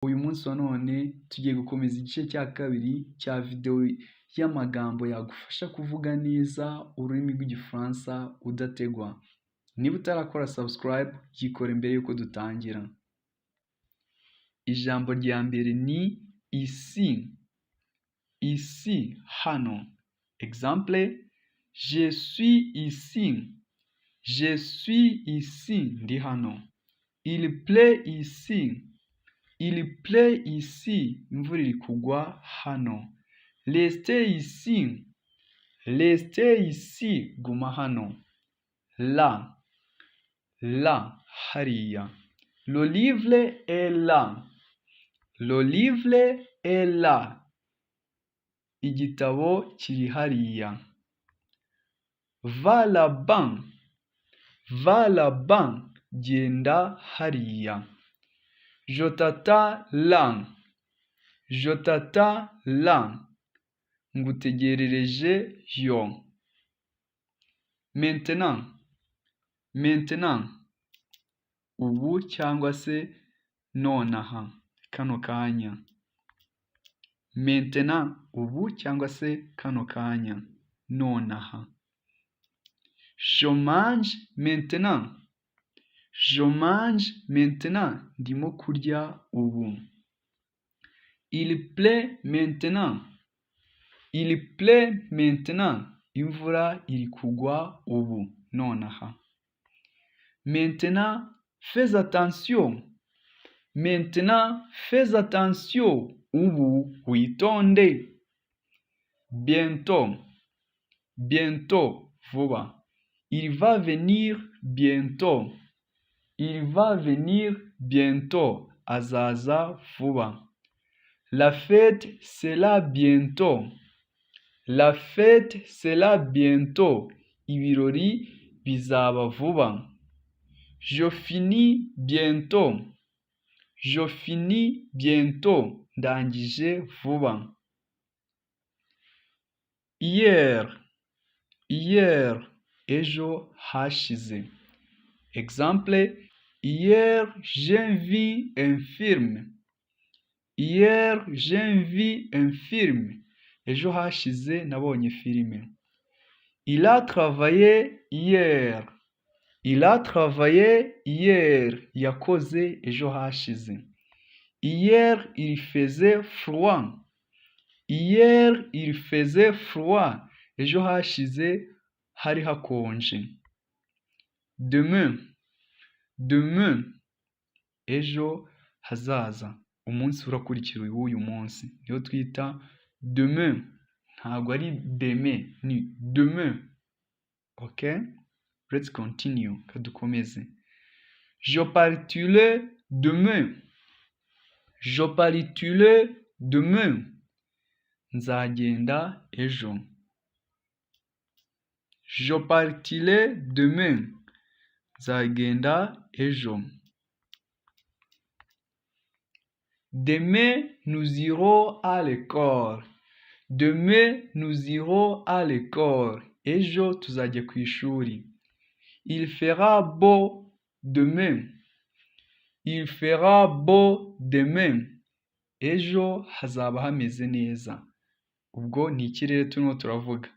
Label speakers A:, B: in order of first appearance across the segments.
A: Uyu munsi wa none tugiye gukomeza igice cya kabiri cya videwo y'amagambo yagufasha kuvuga neza ururimi rw'Igifaransa udategwa. Niba utarakora subscribe, yikore mbere y'uko dutangira. Ijambo rya mbere ni ici, ici, hano. Exemple: je suis ici, je suis ici, ndi hano. Il pleut ici, il pleut ici, imvura iri kugwa hano. Restez ici, restez ici, guma hano. Là, là, hariya. Le livre est là, le livre est là, igitabo kiri hariya. Va là-bas, va là-bas, genda hariya. Je t'attends là, je t'attends là, ngutegerereje yo. Maintenant, maintenant, ubu cyangwa se nonaha, kano kanya. Maintenant, ubu cyangwa se kano kanya, nonaha. Je mange maintenant, je mange maintenant, ndimo kurya ubu. Il pleut maintenant, il pleut maintenant, imvura iri kugwa ubu, nonaha. Maintenant, fais attention, maintenant, fais attention, ubu witonde. Bientôt, bientôt, vuba. Il va venir bientôt, il va venir bientôt, azaza vuba. La fête sera bientôt. La fête sera bientôt. Ibirori bizaba vuba. Je finis bientôt. Je finis bientôt. Ndangije vuba. Hier. Hier. Ejo hashize. Exemple: hier, j'ai vu un film. Hier, j'ai vu un film. Ejo hashize nabonye filime. Il a travaillé hier. Il a travaillé hier. Yakoze ejo hashize. Hier, il faisait froid. Hier, il faisait froid. Ejo hashize hari hakonje. Demain. Demain. Ejo hazaza. Umunsi urakurikira w'uyu munsi. Niyo twita demain. Ntabwo ari demain, ni demain. Okay? Let's continue. Kadukomeze. Je partirai demain. Je partirai demain. Nzagenda ejo. Je partirai demain. Nzagenda ejo. Demain, nous irons à l'école. Demain, nous irons à l'école. Ejo tuzajya ku ishuri. Il fera beau demain. Il fera beau demain. Ejo hazaba hameze neza. Ubwo ni ikirere turimo turavuga.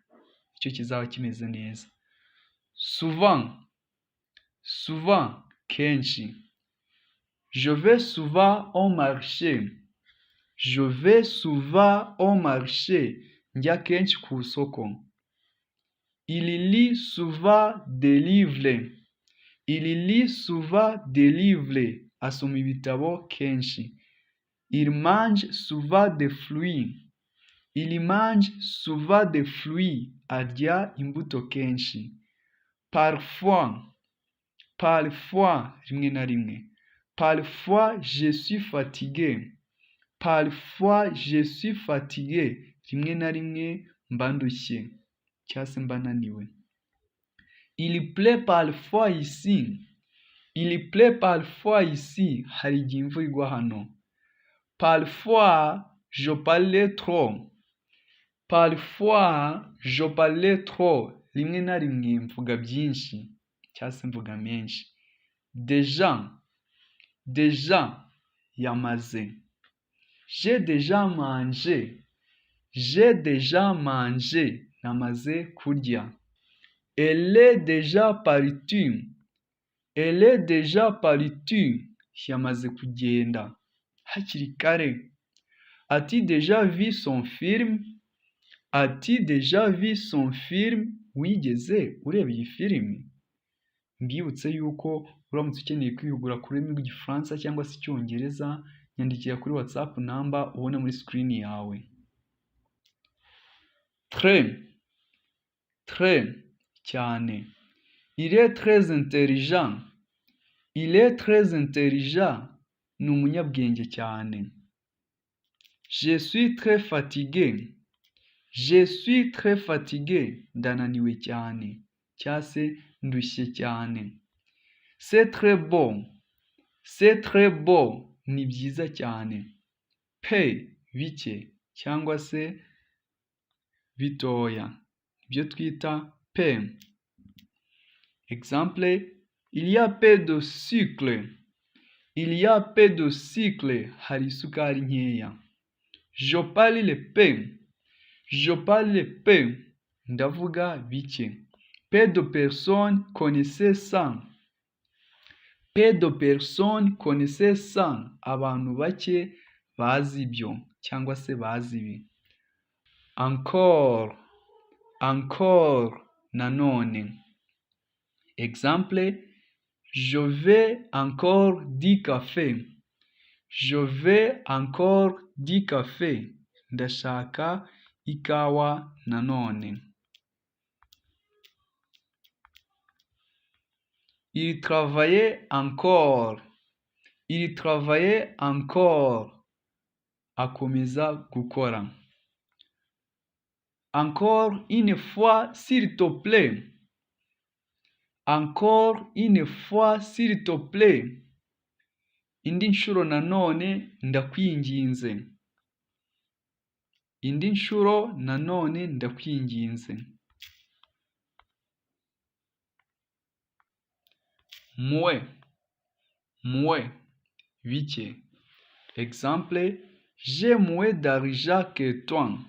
A: Icyo kizaba kimeze neza. Souvent. Souvent. Kenshi. Je vais souvent au marché. Je vais souvent au marché. Njya kenshi ku isoko. Il lit souvent des livres. Il lit souvent des livres. Asoma ibitabo kenshi. Il mange souvent des fruits. Il mange souvent des fruits. Arya imbuto kenshi. Parfois. Parfois, rimwe na rimwe. Parfois je suis fatigué. Parfois je suis fatigué. Rimwe na rimwe mba ndushye cyangwa se mba naniwe. Il pleut parfois ici. Il pleut parfois ici. Hari igihe imvura igwa hano. Parfois je parle trop. Parfois je parle trop. Rimwe na rimwe mvuga byinshi cyangwa se mvuga menshi. Déjà. Déjà yamaze. J'ai déjà mangé. J'ai déjà mangé. Namaze kurya. Elle est déjà partie. Elle est déjà partie. Yamaze kugenda hakiri kare. As-tu déjà vu son film? As-tu déjà vu son film? Wigeze ureba iyi filimi? Mbibutse yuko uramutse ukeneye kwihugura ku rurimi rw'Igifaransa cyangwa se Icyongereza, nyandikira kuri WhatsApp number ubona muri screen yawe. Très, très cyane. Il est très intelligent. Il est très intelligent. Ni umunyabwenge cyane. Je suis très fatigué. Je suis très fatigué. Ndananiwe cyane cyangwa se ndushye cyane. C'est très beau. C'est très beau. Ni byiza cyane. Peu, bike cyangwa se bitoya. Ibyo twita peu. Exemple, il y a peu de sucre. Il y a peu de sucre. Hari isukari nkeya. Je parle peu. Je parle peu. Ndavuga bike. Peu de personnes connaissaient ça. Peu de personnes connaissaient ça. Abantu bake bazi ibyo cyangwa se bazi ibi. Encore, encore, nanone. Exemple, je veux encore du café. Je veux encore du café. Ndashaka ikawa nanone. Il travaillait encore. Il travaillait encore. Akomeza gukora. Encore une fois, s'il te plaît. Encore une fois, s'il te plaît. Indi nshuro nanone ndakwinginze. Indi nshuro nanone ndakwinginze. Moins, moins, bike. Exemple, j'ai moins d'argent que toi.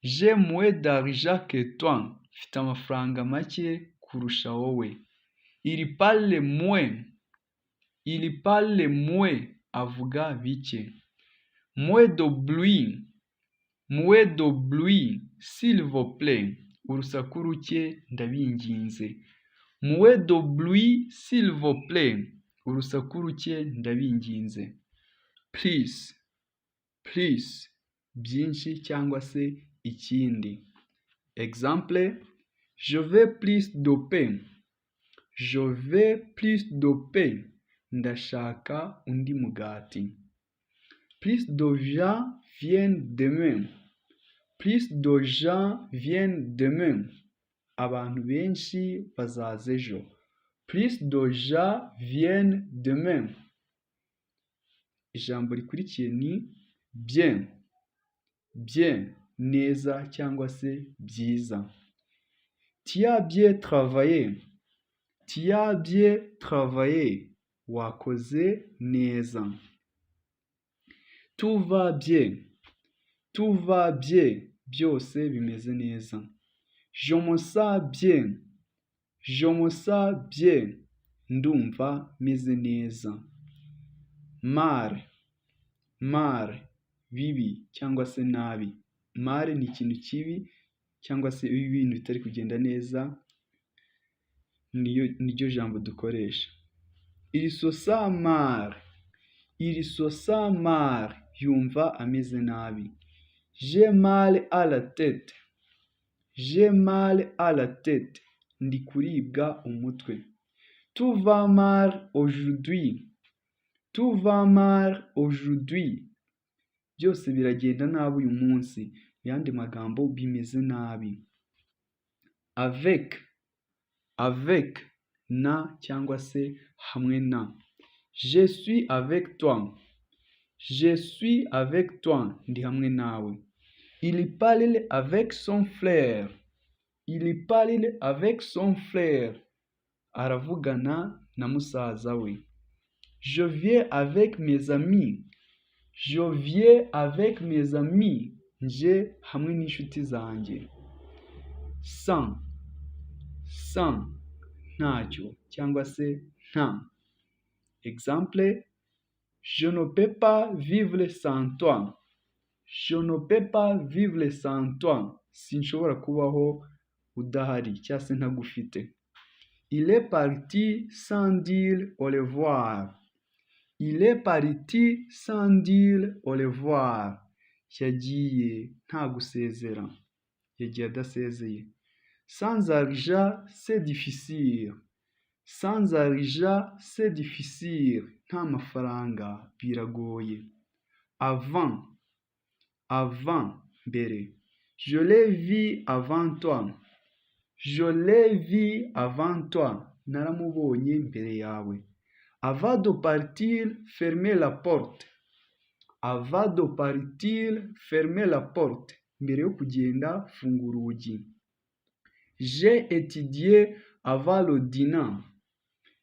A: J'ai moins d'argent que toi. Mfite amafaranga make kurusha wowe. Il parle moins. Il parle moins. Avuga bike. Moins de bruit. Moins de bruit, s'il vous plaît. Urusaku ruke ndabinginze. Moins de bruit, s'il vous plaît. Urusaku ruke ndabinginze. Plus, plus, byinshi cyangwa se ikindi. Exemple, je veux plus de pain. Je veux plus de pain. Ndashaka undi mugati. Plus de gens viennent demain. Plus de gens viennent demain. Abantu benshi bazaza ejo. Plus de gens viennent demain. Ijambo rikurikiye ni bien. Bien, neza cyangwa se byiza. Tu as bien travaillé. Tu as bien travaillé. Wakoze neza. Tout va bien. Tout va bien. Byose bimeze neza. Je me sens bien. Je me sens bien. Ndumva meze neza. Mal, mal, bibi cyangwa se nabi. Mal ni ikintu kibi cyangwa se iyo ibintu bitari kugenda neza, niryo jambo dukoresha. Il se sent mal. Il se sent mal. Yumva ameze nabi. J'ai mal à la tête. J'ai mal à la tête. Ndi kuribwa umutwe. Tout va mal aujourd'hui. Tout va mal aujourd'hui. Byose biragenda nabi uyu munsi. Mu yandi magambo bimeze nabi. Avec, avec, na cyangwa se hamwe na. Je suis avec toi. Je suis avec toi. Ndi hamwe nawe. Il parle avec son frère. Il parle avec son frère. Aravugana na musaza we. Je viens avec mes amis. Je viens avec mes amis. Nje hamwe n'inshuti zanjye. Sans, sans, ntacyo cyangwa se nta. Exemple: je ne peux pas vivre sans toi. Je ne peux pas vivre sans toi. Sinshobora kubaho udahari cyangwa se ntagufite. Il est parti sans dire au revoir. Il est parti sans dire au revoir. Yagiye nta gusezera. Yagiye adasezeye. Sans argent, c'est difficile. Sans argent, c'est difficile. Nta mafaranga biragoye. Avant, avant, mbere. Je l'ai vu avant toi. Je l'ai vu avant toi. Naramubonye mbere yawe. Avant de partir, fermez la porte. Avant de partir, fermez la porte. Mbere yo kugenda, funga urugi. J'ai étudié avant le dîner.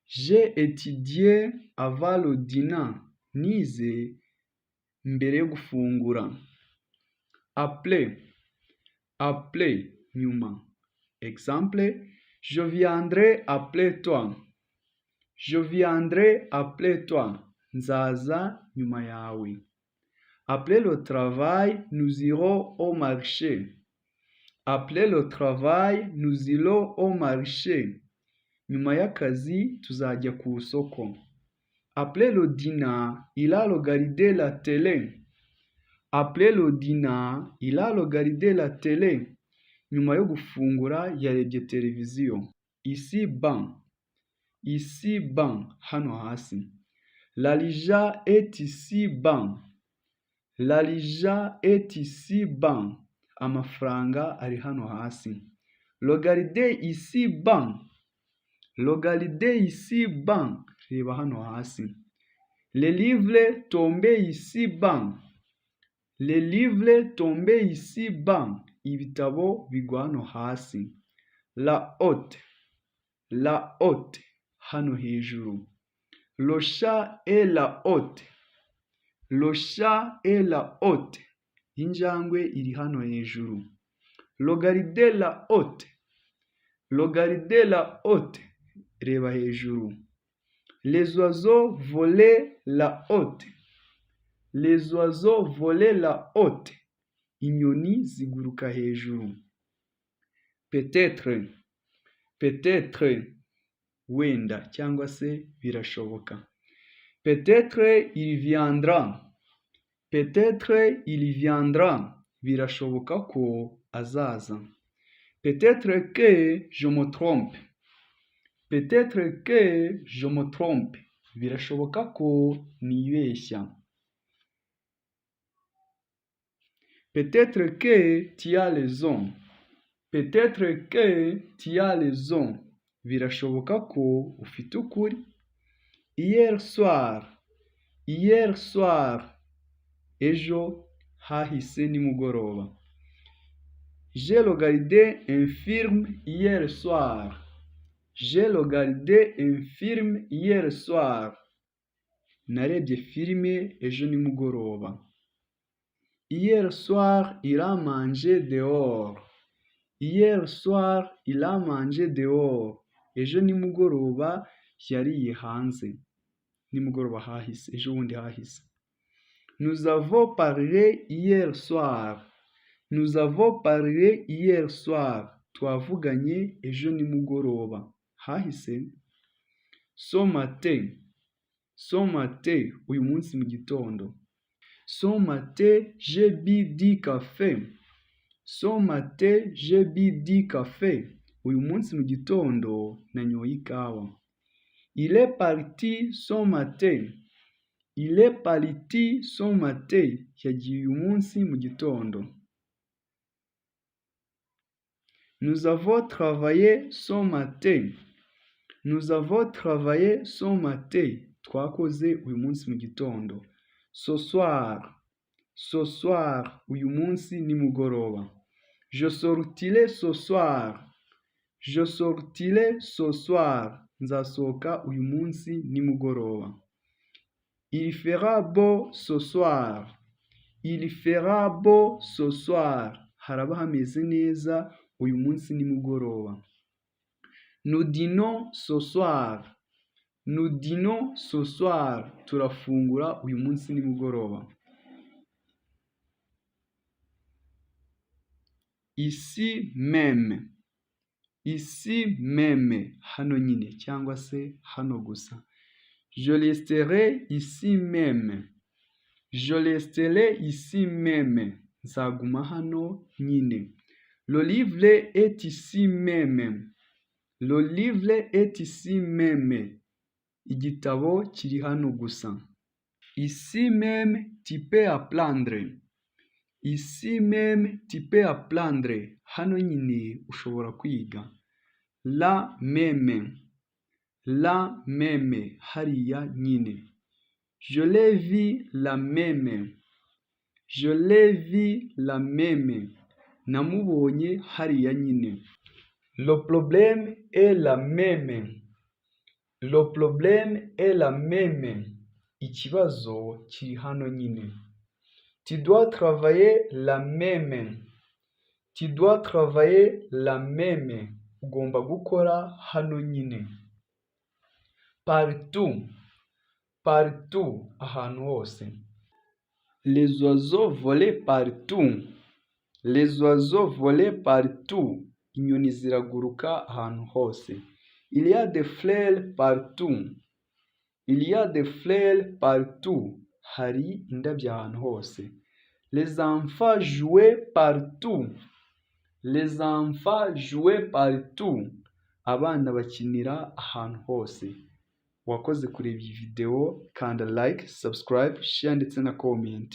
A: J'ai étudié avant le dîner. Nize mbere yo gufungura. Après, après, nyuma. Exemple: je viendrai après toi. Je viendrai après toi. Nzaza nyuma yawe. Après le travail, nous irons au marché. Après le travail, nous irons au marché. Nyuma y'akazi tuzajya ku isoko. Après le dîner, il a regardé la télé. Après le dîner, il a regardé la télé. Nyuma yo gufungura yarebye televiziyo. Ici bas, ici bas, hano hasi. L'argent est ici bas. L'argent est ici bas. Amafaranga ari hano hasi. Regardez ici bas. Regardez ici bas. Reba hano hasi. Les livres tombent ici bas. Les livres tombent ici bas. Ibitabo bigwa hano hasi. Là-haut, là-haut, hano hejuru. Le chat est là-haut. Le chat est là-haut. Injangwe iri hano hejuru. Regardez là-haut. Regardez là-haut. Reba hejuru. Les oiseaux volent là-haut. Les oiseaux volent là-haut. Inyoni ziguruka hejuru. Peut-être, peut-être, wenda cyangwa se birashoboka. Peut-être il viendra. Peut-être il viendra. Birashoboka ko azaza. Peut-être que je me trompe. Peut-être que je me trompe. Birashoboka ko nibeshya. Peut-être que tu as raison. Peut-être que tu as raison. Birashoboka ko ufite ukuri. Hier soir, hier soir, ejo hahise nimugoroba. J'ai regardé un film hier soir. J'ai regardé un film hier soir. Narebye filime ejo nimugoroba. Hier soir, il a mangé dehors. Hier soir, il a mangé dehors. Ejo nimugoroba yariye hanze. Nimugoroba hahise, ejo bundi hahise. Nous avons parlé hier soir. Nous avons parlé hier soir. Twavuganye ejo nimugoroba. Hahise. Ce matin. Ce matin, uyu munsi mu gitondo. Ce matin, j'ai bu du café. Ce matin, j'ai bu du café. Uyu munsi mu gitondo nanyoye ikawa. Il est parti ce matin. Il est parti ce matin. Yagiye uyu munsi mu gitondo. Nous avons travaillé ce matin. Nous avons travaillé ce matin. Twakoze uyu munsi mu gitondo. Ce soir. Ce soir, uyu munsi nimugoroba. Je sortirai ce soir. Je sortirai ce soir. Nzasohoka uyu munsi nimugoroba. Il fera beau ce soir. Il fera beau ce soir. Haraba hameze neza uyu munsi nimugoroba. Nous dînons ce soir. Nous dînons ce soir. Turafungura uyu munsi nimugoroba. Ici même. Ici même. Hano nyine cyangwa se hano gusa. Je resterai ici même. Je resterai ici même. Nzaguma hano nyine. Le livre est ici même. Le livre est ici même. Igitabo kiri hano gusa. Ici même tu peux apprendre. Ici même tu peux apprendre. Hano nyine ushobora kwiga. Là même. Là même. Hariya nyine. Je l'ai vu là même. Je l'ai vu là même. Namubonye hariya nyine. Le problème est là même. Le problème est là même. Ikibazo kiri hano nyine. Tu dois travailler là même. Tu dois travailler là même. Ugomba gukora hano nyine. Partout. Partout. Ahantu hose. Les oiseaux volent partout. Les oiseaux volent partout. Inyoni ziraguruka ahantu hose. Il y a des fleurs partout. Il y a des fleurs partout. Hari indabyo ahantu hose. Les enfants jouent partout. Les enfants jouent partout. Abana bakinira ahantu hose. Wakoze kureba iyi video, kanda like, subscribe, share ndetse na comment.